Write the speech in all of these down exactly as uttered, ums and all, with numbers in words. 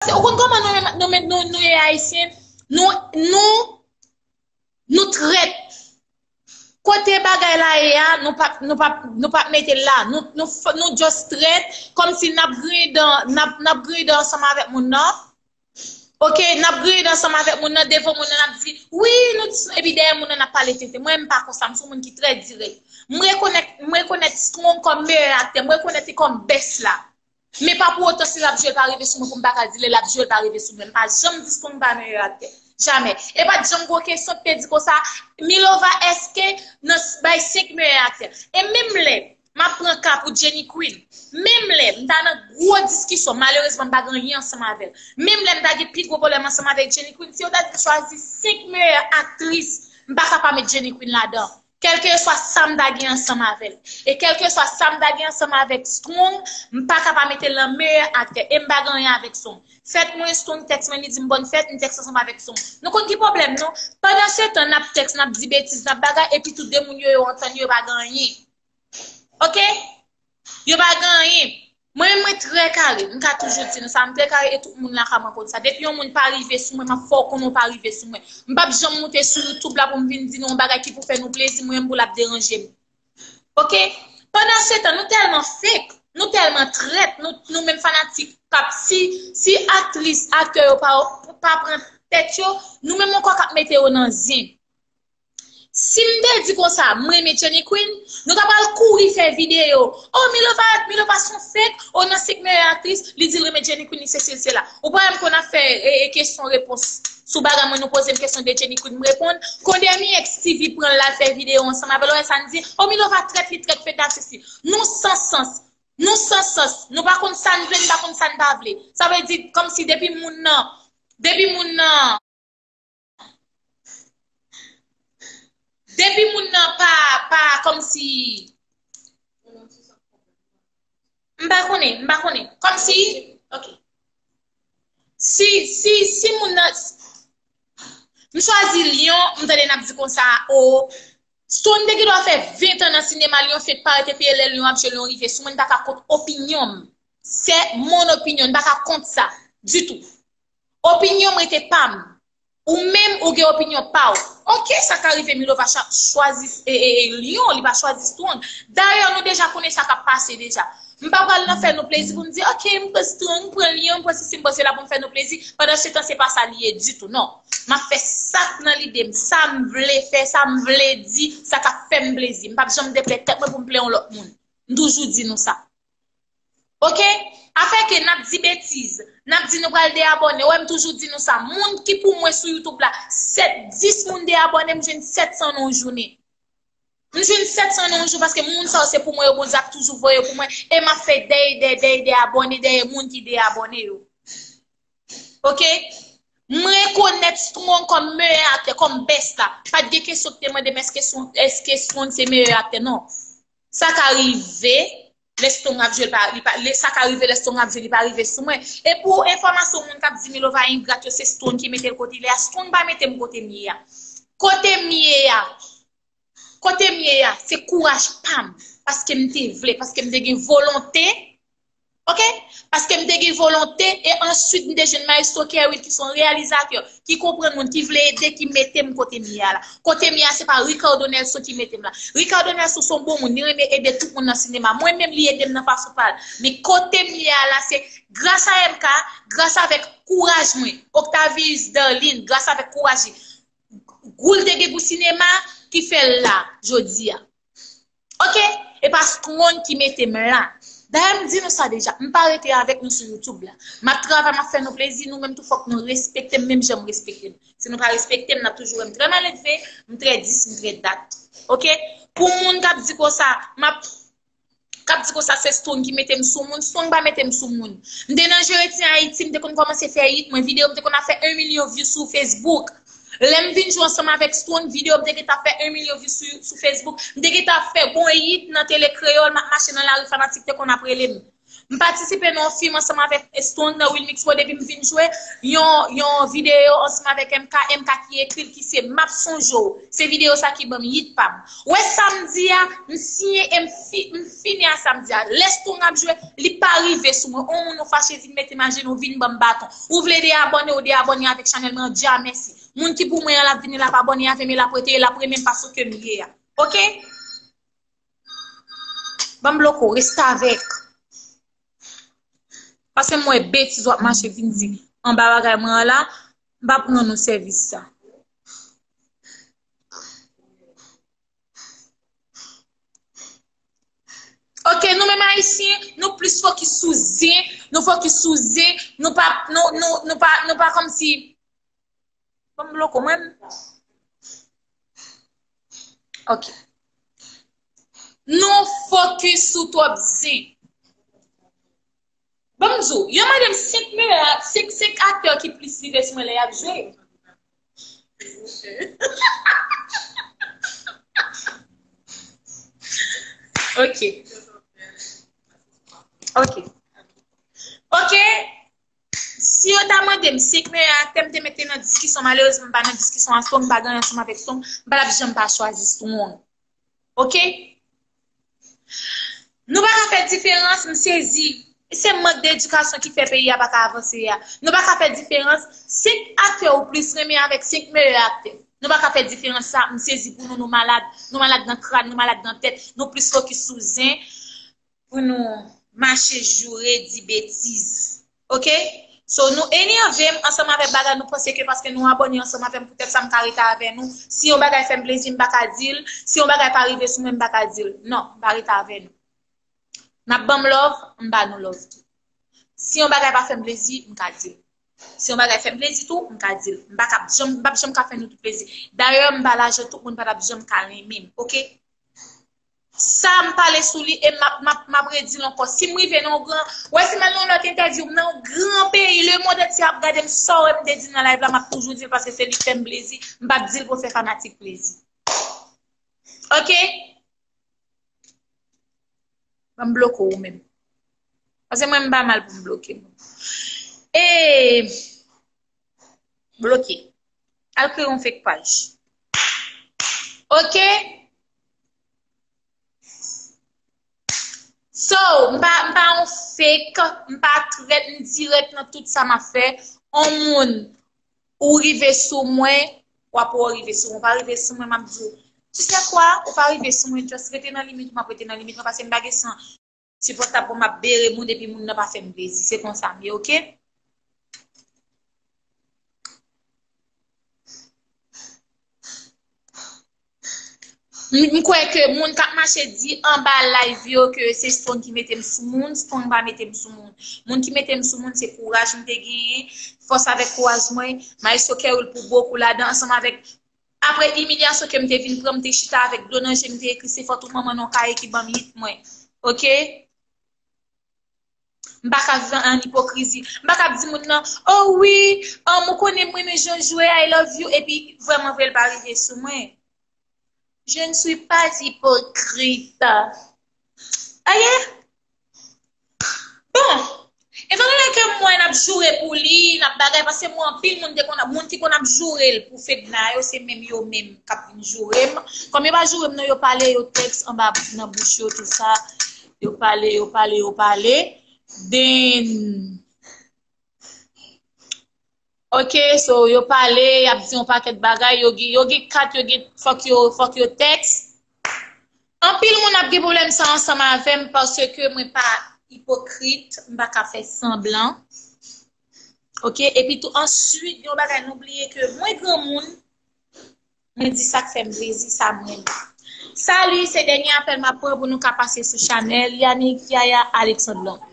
Ou konn kòman nou menm, nou menm, nou, nou ye Ayisyen? Nou, nou, nou trèt. Kote bagay la ye a, nou p ap, nou p ap, nou p ap mete l la. Nou, nou, f- nou just trèt, kòmsi n ap griyen dan, n ap, n ap griyen dan ansanm avèk moun nan. Oke, n ap griyen dan ansanm avèk moun nan, devan moun nan, n ap di, wi, nou, epi dèyè moun nan, n ap pale tenten. Mwen, m pa konsa, m se yon moun ki trè dirèk. M rekonèt, m rekonèt Strong kòm meyè aktè, m rekonèt li kòm best la. Men pa pou otan si l ap jwe l pa rive sou mwen pou m pa ka di l, l ap jwe l pa rive sou mwen. M pa janm di Strong pa meyè aktè. Jamè. E pa t janm gwo kesyon ki te di konsa, Milova èske nan s- bay senk meyè aktè. E menm lè m ap pran ka pou Jenny Queen, menm lè m ta nan gwo diskisyon, malerezman m pa gen anyen ansanm avè l. Menm lè m ta gen pi gwo pwoblèm ansanm avèk Jenny Queen, si yo ta di chwazi senk meyè aktris, m pa ka pa met Jenny Queen ladan. Kèlkeswa sa m ta gen ansanm avè l. E kèlkeswa sa m ta gen ansanm avèk Strong, m pa ka pa mete l nan meyè aktè. E m pa gen anyen avèk Strong. Fèt mwen, Strong tèks mwen, li di m bòn fèt, m tèks ansanm avèk Strong. Nou konn ki pwoblèm nou? Pandan se tan, n ap tèks, n ap di betiz, n ap bagay, epi tou de moun yo, yo antann yo, yo pa gen anyen. Oke? Yo pa gen anyen. Mwen menm mwen trè kare, m ka toujou di nou sa, m trè kare e tout moun lakay mwen konn sa. Depi yon moun pa rive sou mwen, m ap fè w konnen w pa rive sou mwen. M p ap janm moute sou YouTube la pou m vin di nou yon bagay ki pou fè nou plezi, mwen menm pou l ap deranje m. Oke? Pandan se tan, nou tèlman fake, nou tèlman trèt, nou, nou menm fanatik k ap, si, si aktris, aktè yo pa, pa pran tèt yo, nou menm ankò k ap mete yo nan zen. Si m te di konsa, m renmen Jenny Queen, nou ta pral kouri fè videyo. Oh, Milova, Milova se yon fake, oh, nan senk meyè aktris, li di l renmen Jenny Queen, li sesi, li sela. Ou pa wè m konn ap fè e, e, kesyon repons sou bagay mwen, nou poze m kesyon de Jenny Queen, m reponn. Kondemyèks TV pran l, l al fè videyo ansanm avè l, ou wè sa n di, oh, Milova trèt, li trèt, feda sesi. Nou san sans, nou san sans, nou pa konn sa n vle, nou pa konn sa n pa vle. Sa vle di, kòmsi depi moun nan, depi moun nan, Depi moun nan pa, pa, kòmsi, m pa konnen, m pa konnen. Kòmsi, oke. Si, si, si moun nan, m chwazi Lyon, m tande n ap di konsa, o, Strong te gen dwa fè ven tan nan sinema, Lyon fenk parèt epi lè Lyon ap jwe, Lyon rive sou mwen, m pa ka kont opinyon m. Se mon opinyon, m pa ka kont sa, ditou. Opinyon m rete pa m. Ou menm, ou gen opinyon pa w. Oke, sa ka rive Milova cha- chwazi e, e, e, Lyon, li pa chwazi Strong. Dayè, nou deja konnen sa k ap pase deja. M pa pral nan fè nou plezi pou m di, oke, m pran Strong, m pran Lyon, m pran sesi, m pran sela pou m fè nou plezi. Pandan se tan, se pa sa li ye ditou, non. M ap fè sa k nan lide m, sa m vle fè, sa m vle di, sa k ap fè m plezi. M p ap janm deplè tèt mwen pou m plè yon lòt moun. M toujou di nou sa. Oke? Afè ke n ap di betiz, n ap di nou pral deabòne. Wè, m toujou di nou sa. Moun ki pou mwen sou YouTube la, sèt, dis moun deabòne, m jwenn sèt san nan yon jounen. M jwenn sèt san nan yon jou paske moun sa yo se pou mwen yo Bondye ap toujou voye pou mwen. E m ap fè dèy, dèy, dèy, deabòne dèyè moun ki deabòne yo. Oke? M rekonèt Strong kòm meyè aktè, kòm best la. Pa t gen kesyon ki te mande m èske Strong, èske Strong se meyè aktè, non. Sa ka rive, lè Strong ap jwe, li pa, li pa, lè, sa ka rive lè Strong ap jwe, li pa rive sou mwen. E pou enfòmasyon moun k ap di Milova engrat yo, se Strong ki mete l kote l ye a. Strong pa mete m kote m ye a. Kote m ye a, kote m ye a, se kouraj pa m. Paske m te vle, paske m te gen volonte. Oke? Paske m te gen volonte, e answit m te jwenn Maestro Kerwin, ki se yon reyalizatè, ki konprann moun, ki vle ede, ki mete m kote m ye a la. Kote m ye a, se pa Ricardo Nelson ki mete m la. Ricardo Nelson se yon bon moun, li renmen ede tout moun nan sinema. Mwen menm, li ede m nan fason pa l. Men kote m ye a la, se gras a M K, gras avèk kouraj mwen, Octavius Darlin, gras avèk kouraj li. Gou l te gen pou sinema ki fè l la, jodi a. Oke? E pa Strong ki mete m la. Dayè, m di nou sa deja, m pa rete avèk nou sou YouTube la. M ap travay, m ap fè nou plezi, nou menm tou fòk nou respekte m, menm jan m respekte nou. Si nou pa respekte m, n ap toujou wè m trè maledve, m trè dis, m trè dat. Oke? Pou moun k ap di konsa, m ap, k ap di konsa se Strong ki mete m sou moun, Strong pa mete m sou moun. M te nan Jere Ti Ayiti, m te konn kòmanse fè hit, mwen videyo m te konn ap fè yon milyon view sou Facebook. Lè m vin jwe ansanm avèk Strong, videyo m te gentan fè yon milyon view sou, sou Facebook. M te gentan fè bon hit nan Tele Kreyòl, m ap mache nan lari, fanatik te konn ap rele m. M patisipe nan yon fim ansanm avèk Strong nan Wilmix Road epi m vin jwe yon, yon videyo ansanm avèk M K, M K ki ekri l ki se M ap sonje w. Se videyo sa ki ban m hit pa m. Ou wè sa m di a, m siyen e m fi, m fini a sa m di a. Lè Strong ap jwe, li pa rive sou mwen. On moun ou fache vin mete m ajenou, vin ban m baton. Ou vle dezabòne, ou dezabòne avèk chanèl mwen, Dye a mèsi. Moun ki pou mwen an, l ap vini, l ap abòne avè m, e l ap rete, e l ap renmen m pa sou ke m ye a. Oke? Ban m bloke w, restavèk. Paske m wè betiz w ap mache vin di anba bagay mwen an la, m p ap rann ou sèvis sa. Oke, nou menm Ayisyen, nou plis fokis sou zen, nou fokis sou zen, nou pa, nou, nou, nou pa, nou pa kòmsi Ban m bloke w, mwen. Ok. Nou fokis sou twòp zen. Ban m di w, yo mande m senk meyè, senk, senk aktè ki plis rive sou mwen lè y ap jwe. Ok. Ok. Ok. Si yo ta mande m senk meyè aktè, m te mete nan diskisyon. Malerezman, m pa nan diskisyon a Strong, m pa gen ansanm avèk Strong, m pa t ap janm pa chwazi Strong. Oke? Nou pa ka fè diferans, m sezi. Se mank de edikasyon ki fè peyi a pa ka avanse a. Nou pa ka fè diferans, senk aktè ou plis renmen avèk senk meyè aktè. Nou pa ka fè diferans sa, m sezi pou nou, nou malad. Nou malad nan kràn, nou malad nan tèt, nou plis fokis sou zen. Pou nou mache joure, di betiz. Oke? So, nou enerve m ansanm avèk bagay nou panse ke paske nou abòne ansanm avè m, poutèt sa m ka rete avè nou. Si yon bagay fè m plezi, m pa ka di l. Si yon bagay pa rive sou mwen, m pa ka di l. Non, m pa rete avè nou. N ap ban m love, m ba nou love tou. Si yon bagay pa fè m plezi, m ka di l. Si yon bagay fè m plezi tou, m ka di l. M pa ka janm, m p ap janm ka fè nou tout plezi. Dayè, m pa lajan tout moun pa t ap janm ka renmen m, oke? Sa m pale sou li e m ap, m ap, m ap redi l ankò. Si m rive nan yon gran, wè si m al nan yon lòt entèvyou, m nan yon gran peyi, lemonn antye ap gade m, sa w wè m te di nan live la, m ap toujou di l paske se li k fè m plezi. M p ap di l pou fè fanatik plezi. Oke? Ban m bloke w ou menm. Paske mwen m pa mal pou m bloke moun. E bloke. Al kreye yon fake paj. Oke? So, m pa, m pa yon fake, m pa trèt, m dirèk nan tout sa m ap fè. On moun ou rive sou mwen, w ap wè w rive sou mwen. Ou pa rive sou mwen, m ap di w, tu sais quoi, ou pa rive sou mwen, just rete nan limit ou, m ap rete nan limit mwen, paske m pa gen san sipòtab pou m ap bere moun epi moun nan pa fè m plezi. Se konsa m ye, oke? M, m kwè ke moun k ap mache di anba live yo ke se Strong ki mete m sou moun, Strong pa mete m sou moun. Moun ki mete m sou moun se kouraj m te genyen, fòs avèk kouraj mwen, Maestro Kerwil pou bokou ladan, ansanm avèk, apre imilyasyon ke m te vin pran, m te chita avèk dlo nan je, m te ekri se fòt ou manman nan yon kaye ki ban m hit mwen. Oke? M pa ka viv an ipokrizi. M pa ka ap di moun nan, oh wi, um, ou konnen m renmen jan w jwe, I love you, epi vrèman vre l pa rive sou mwen. Je ne suis pas hypocrite. Oke? Bon, etandone ke m wè n ap joure pou li, n ap bagay, paske mwen anpil moun te konn ap, moun ki konn ap joure l pou Fedna yo, se menm yo menm k ap vin joure m. Kòm yo pa joure m non, yo pale, yo tèks anba nan bouch yo, tou sa. Yo pale, yo pale, yo pale. Then, ok, so yo pale, y ap di yon pakèt bagay, yo gen, yo gen kat, yo gen, fòk yo, fòk yo tèks. Anpil moun ap gen pwoblèm sa ansanm avè m paske mwen pa ipokrit, m pa ka fè sanblan. Ok, epi tou answit, gen yon bagay nou bliye ke mwen granmoun, mwen di sa k fè m plezi, sa m renmen. Salut, se dènye apèl m ap pran pou nou ka pase sou chanèl Yanick Yaya Alexandre lan.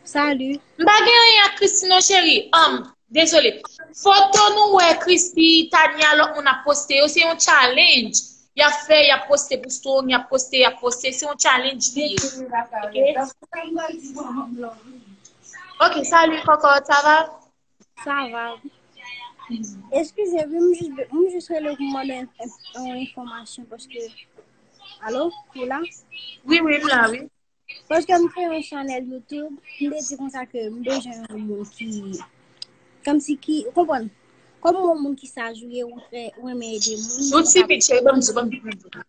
Salut. M pa gen anyen ak Christy non cheri. Um, dezole. Foto nou wè Christy, Tania, lòt moun ap poste yo, se yon challenge. Y ap fè, y ap poste pou Strong, y ap poste, y ap poste. Se yon challenge li ye. Ok? Ok, salut, Cocotte, ça va? Ça va. Eskize, wi, m jis, m jis rele pou mande yon, yon enfòmasyon paske, alo, ou la? Wi, wi, m la, wi. Paske m kreye yon chanèl YouTube, m te di konsa ke m bezwen yon moun ki, kòmsi ki, ou konprann? Kòm yon moun ki saj ou ye, ou trè, ou renmen ede moun, Ou timid, cheri, ban m di, ban m di, ban m di.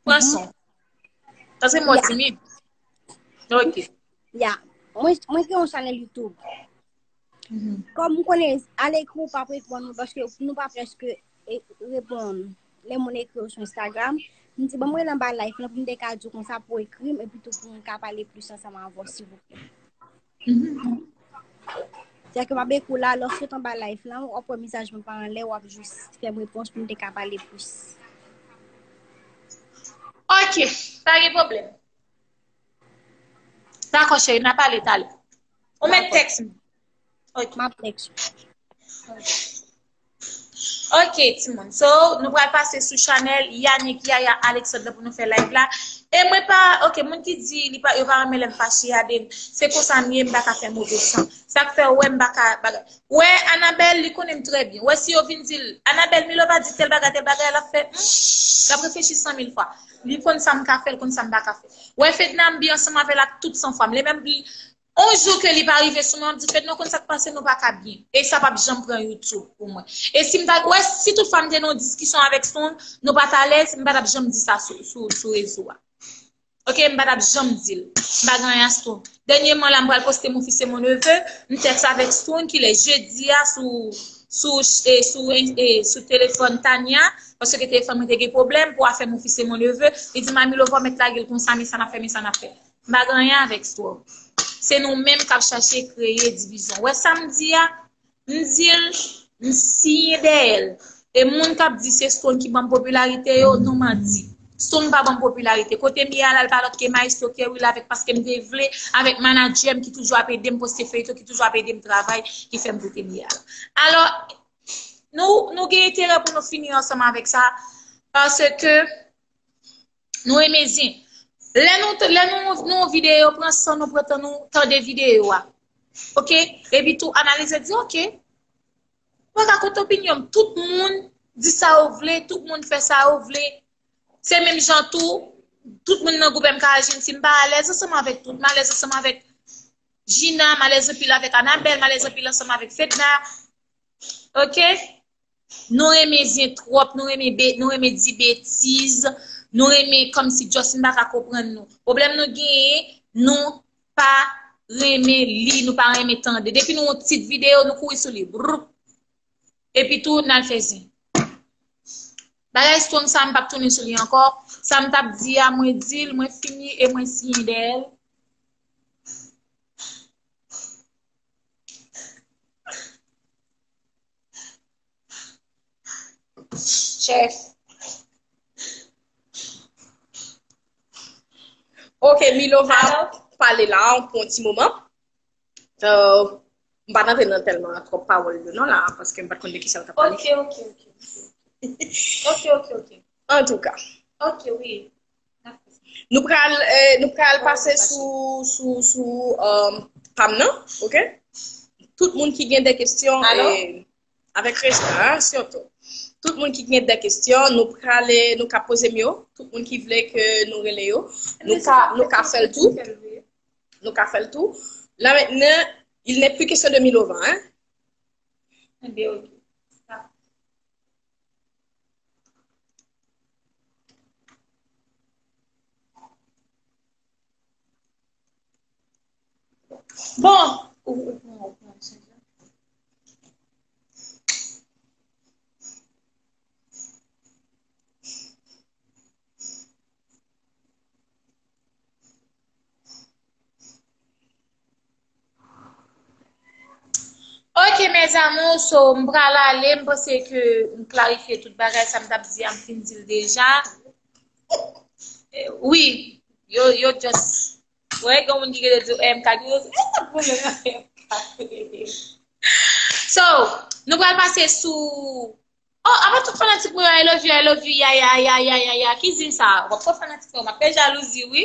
Pran son. Sa se mò timid. Ok. Ya. Mwen, mwen gen yon chanèl YouTube. Kòm m konnen, alekri ou p ap reponn nou, paske nou pa prèske e, reponn lè moun ekri ou sou Instagram. M di, bon, mwen anba live lan pou m te ka di w konsa pou w ekri m, epi tou pou m ka pale plis ansanm avè w, silvouplè. Sèke m ap ekri w la, lè w sot anba live lan, w ap wè mesaj mwen pa anlè, w ap jis fè m repons pou m te ka pale plis. Ok, pa gen pwoblèm. Dakò, cheri, n a pale talè. Ou mèt tèks m. Ok. M ap tèks ou. Ok, timoun. So, nou pral pase sou chanèl Yanick Yaya Alexandre pou nou fè live la. E mwen pa, ok, moun ki di li pa, yo pa renmen lè m fache a, den, se konsa m ye, m pa ka fè move san. Sa k fè w wè m pa ka bagay. Wè, Anabel, li konnen m trè byen. Wè, si yo vin di l, Anabel, Milova di tèl bagay, tèl bagay, l ap fè, hmm, l ap reflechi san mil fwa. Li konn sa m ka fè, l konn sa m pa ka fè. Wè, Fedna, m byen ansanm avè l ak tout san fwa m. Li menm, li, yon jou ke li pa rive sou mwen, m di, Fedna, ou konn sa k pase, nou pa ka byen. E sa p ap janm pran YouTube pou mwen. E si m ta, wè, si tout fwa m te nan yon diskisyon avèk Stone, nou pa t alèz, m pa t ap janm di sa sou, sou, sou rezo a. Ok, m pa t ap janm di l. M pa gen anyen a Stone. Dènyèman la, m pral poste Mon fils et mon neveu. M tèks avèk Stone, ki lè jedi a sou, sou, e, sou, e, sou telefòn Tania, paske telefòn mwen te gen pwoblèm pou afè Mon fils et mon neveu. Li di, Mami Lova, ou mèt lage l konsa, men sa n ap fè, men sa n ap fè. M pa gen anyen avèk Stone. Se nou menm k ap chache kreye divizyon. Wè sa m di a? M di l, m siyen dèyè l. E moun k ap di se Stone ki ban m popilarite yo, nou manti. Stone pa ban m popilarite. Kote m ye a la, l pa lòt ke Maestro Kerry la avèk paske m te vle, avèk manadjè m ki toujou ap ede m poste feyton, ki toujou ap ede m travay, ki fè m kote m ye a la. Alò, nou, nou gen enterè pou nou fini ansanm avèk sa, paske nou renmen zen. Lè nou, lè nou, nou videyo, pran san nou, pran tan nou, tande videyo a. Ok? Epi tou, analize, di, ok, mwen ka konte opinyon m. Tout moun di sa yo vle, tout moun fè sa yo vle. Se menm jan tou, tout moun nan gwoup M K H M C, m pa alèz ansanm avèk tout. M alèz ansanm avèk Gina, m alèz anpil avèk Anabel, m alèz anpil ansanm avèk Fedna. Ok? Nou renmen zen twòp, nou renmen be, nou renmen di betiz, nou renmen kòmsi just nou pa ka konprann nou. Pwoblèm nou genyen, nou pa renmen li, nou pa renmen tande. Depi nou wè yon tit videyo, nou kouri sou li. Brrr. Epi tou, n al fè zen. Bagay Stone sa, m p ap tounen sou li ankò. Sa m t ap di a, mwen di l, mwen fini e mwen siyen dèyè l. Chèf. Ok, Milova pale la pou yon ti moman. Euh, m pa t antre nan tèlman twòp pawòl yo non la, paske m pa t konn de kisa yo t ap pale. Ok, ok, ok. Ok, ok, ok. Antouka. Ok, wi. Nou pral, euh, nou pral pase sou, sou, sou, euh, pa m nan, ok? Tout moun ki gen de kesyon, euh, avèk respè, hein, sitou. Tout moun ki gen de kesyon, nou prale, nou ka poze m yo. Tout moun ki vle ke nou rele yo, nou ka, nou ka fè l tou. Nou ka fè l tou. La mentnan, il n'est plus question de Milova, hein? Enben, ok. Bon. Ok, mes amours, so, m pral ale, m panse ke m klarifye tout bagay, sa m t ap di a, m fin di l deja. Eh, wi, yo, yo just, wè, gen moun ki rete di, M K, ki rete, eh, sa pwoblèm nan M K. So, nou pral pase sou, oh, apa tout fanatik mwen yo, I love you, I love you, ya, ya, ya, ya, ya, ya, ki zen sa? W ap fè fanatik mwen, m ap fè jalouzi, wi.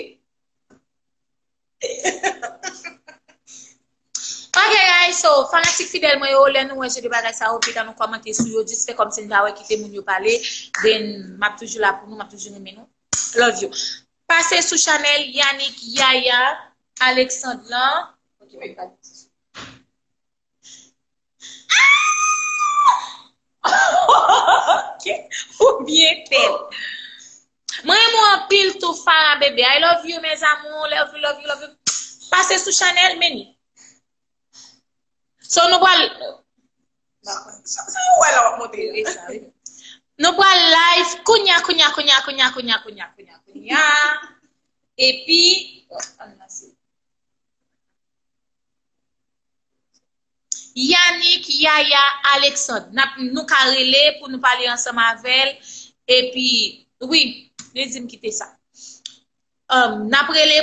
Ok, guys, so, fanatik fidèl mwen yo, lè nou wè jan de bagay sa yo, pita nou kòmante sou yo, jis fè kòmsi n pa wè, kite moun yo pale, then m ap toujou la pou nou, m ap toujou renmen nou. Love you. Pase sou chanèl Yanick Yaya, Alexandre lan. Ok, mwen pa di. Ah! Ok. Ou byen fèt. Mwen renmen w anpil tou, Farah bébé. I love you, mes amours. Love you, love you, love you. Pase sou chanèl, meni. So, nou pral Sa sa yo wè la w ap montre. Nou pral live kounya, kounya, kounya, kounya, kounya, kounya, kounya, kounya. Epi, oh, ann lanse. Yannick, Yaya, Alexandre. N ap, nou ka rele pou nou pale ansanm avè l. Epi, wi, li di m kite sa. Um, n ap rele